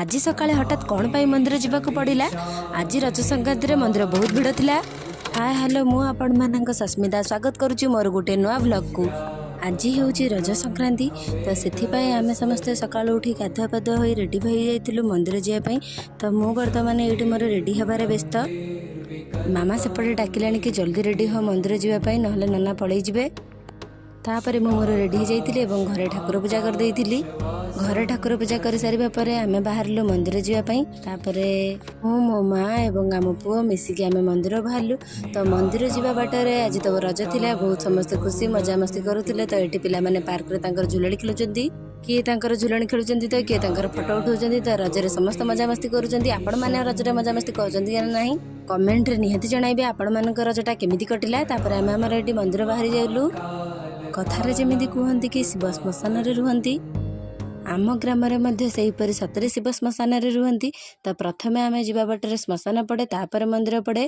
ଆଜି ସକାଳେ ହଠାତ୍ କ'ଣ ପାଇଁ ମନ୍ଦିର ଯିବାକୁ ପଡ଼ିଲା? ଆଜି ରଜ ସଂକ୍ରାନ୍ତିରେ ମନ୍ଦିର ବହୁତ ଭିଡ଼ ଥିଲା। ହାଏ ହ୍ୟାଲୋ, ମୁଁ ଆପଣମାନଙ୍କ ସସ୍ମିତା ସ୍ୱାଗତ କରୁଛି ମୋର ଗୋଟେ ନୂଆ ବ୍ଲଗ୍କୁ। ଆଜି ହେଉଛି ରଜ ସଂକ୍ରାନ୍ତି, ତ ସେଥିପାଇଁ ଆମେ ସମସ୍ତେ ସକାଳୁ ଉଠି ଗାଧୁଆ ପାଧୁଆ ହୋଇ ରେଡ଼ି ହୋଇଯାଇଥିଲୁ ମନ୍ଦିର ଯିବା ପାଇଁ। ତ ମୁଁ ବର୍ତ୍ତମାନ ଏଇଠି ମୋର ରେଡ଼ି ହେବାରେ ବ୍ୟସ୍ତ। ମାମା ସେପଟେ ଡାକିଲାଣି କି ଜଲ୍ଦି ରେଡ଼ି ହୋ ମନ୍ଦିର ଯିବା ପାଇଁ, ନହେଲେ ନନା ପଳେଇଯିବେ। ତାପରେ ମୁଁ ମୋର ରେଡ଼ି ହେଇଯାଇଥିଲି ଏବଂ ଘରେ ଠାକୁର ପୂଜା କରିଦେଇଥିଲି। ଘରେ ଠାକୁର ପୂଜା କରିସାରିବା ପରେ ଆମେ ବାହାରିଲୁ ମନ୍ଦିର ଯିବା ପାଇଁ। ତାପରେ ମୁଁ, ମୋ ମା ଏବଂ ଆମ ପୁଅ ମିଶିକି ଆମେ ମନ୍ଦିର ବାହାରିଲୁ। ତ ମନ୍ଦିର ଯିବା ବାଟରେ ଆଜି ତ ରଜ ଥିଲା, ବହୁତ ସମସ୍ତେ ଖୁସି ମଜାମସ୍ତି କରୁଥିଲେ। ତ ଏଠି ପିଲାମାନେ ପାର୍କରେ ତାଙ୍କର ଝୁଲଣି ଖେଳୁଛନ୍ତି, କିଏ ତାଙ୍କର ଝୁଲଣି ଖେଳୁଛନ୍ତି ତ କିଏ ତାଙ୍କର ଫଟୋ ଉଠାଉଛନ୍ତି। ତ ରଜରେ ସମସ୍ତେ ମଜାମସ୍ତି କରୁଛନ୍ତି। ଆପଣମାନେ ରଜରେ ମଜାମସ୍ତି କରୁଛନ୍ତି କି ନାହିଁ କମେଣ୍ଟରେ ନିହାତି ଜଣାଇବେ, ଆପଣମାନଙ୍କ ରଜଟା କେମିତି କଟିଲା। ତାପରେ ଆମେ ଆମର ଏଠି ମନ୍ଦିର ବାହାରି ଗଲୁ। କଥାରେ ଯେମିତି କୁହନ୍ତି କି ଶିବ ଶ୍ମଶାନରେ ରୁହନ୍ତି, ଆମ ଗ୍ରାମରେ ମଧ୍ୟ ସେହିପରି ସତରେ ଶିବ ଶ୍ମଶାନରେ ରୁହନ୍ତି। ତ ପ୍ରଥମେ ଆମେ ଯିବା ବାଟରେ ଶ୍ମଶାନ ପଡ଼େ, ତାପରେ ମନ୍ଦିର ପଡ଼େ।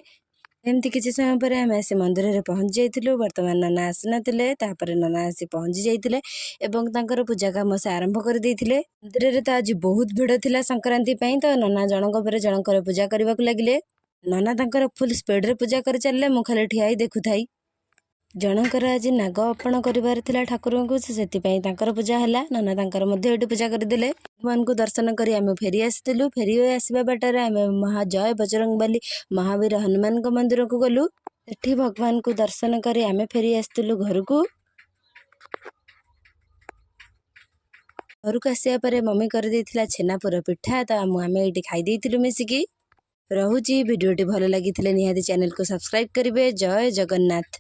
ଏମିତି କିଛି ସମୟ ପରେ ଆମେ ଆସି ମନ୍ଦିରରେ ପହଞ୍ଚି ଯାଇଥିଲୁ। ବର୍ତ୍ତମାନ ନନା ଆସିନଥିଲେ, ତାପରେ ନନା ଆସି ପହଞ୍ଚି ଯାଇଥିଲେ ଏବଂ ତାଙ୍କର ପୂଜା କାମ ସେ ଆରମ୍ଭ କରିଦେଇଥିଲେ। ମନ୍ଦିରରେ ତ ଆଜି ବହୁତ ଭିଡ଼ ଥିଲା ସଂକ୍ରାନ୍ତି ପାଇଁ, ତ ନନା ଜଣଙ୍କ ପରେ ଜଣଙ୍କର ପୂଜା କରିବାକୁ ଲାଗିଲେ। ନନା ତାଙ୍କର ଫୁଲ୍ ସ୍ପିଡ଼ରେ ପୂଜା କରି ଚାଲିଲେ, ମୁଁ ଖାଲି ଠିଆ ହେଇ ଦେଖୁଥାଇ। ଜଣଙ୍କର ଆଜି ନାଗ ଅର୍ପଣ କରିବାର ଥିଲା ଠାକୁରଙ୍କୁ, ସେ ସେଥିପାଇଁ ତାଙ୍କର ପୂଜା ହେଲା। ନନା ତାଙ୍କର ମଧ୍ୟ ଏଠି ପୂଜା କରିଦେଲେ। ଭଗବାନଙ୍କୁ ଦର୍ଶନ କରି ଆମେ ଫେରି ଆସିଥିଲୁ। ଫେରି ଆସିବା ବାଟରେ ଆମେ ମହା ଜୟ ବଜରଙ୍ଗବାଲି ମହାବୀର ହନୁମାନଙ୍କ ମନ୍ଦିରକୁ ଗଲୁ। ସେଠି ଭଗବାନଙ୍କୁ ଦର୍ଶନ କରି ଆମେ ଫେରି ଆସିଥିଲୁ ଘରକୁ। ଘରକୁ ଆସିବା ପରେ ମମି କରିଦେଇଥିଲା ଛେନାପୋଡ଼ ପିଠା, ତ ଆମେ ଏଇଠି ଖାଇ ଦେଇଥିଲୁ ମିଶିକି। ରହୁଛି। ଭିଡ଼ିଓଟି ଭଲ ଲାଗିଥିଲେ ନିହାତି ଚ୍ୟାନେଲକୁ ସବସ୍କ୍ରାଇବ୍ କରିବେ। ଜୟ ଜଗନ୍ନାଥ।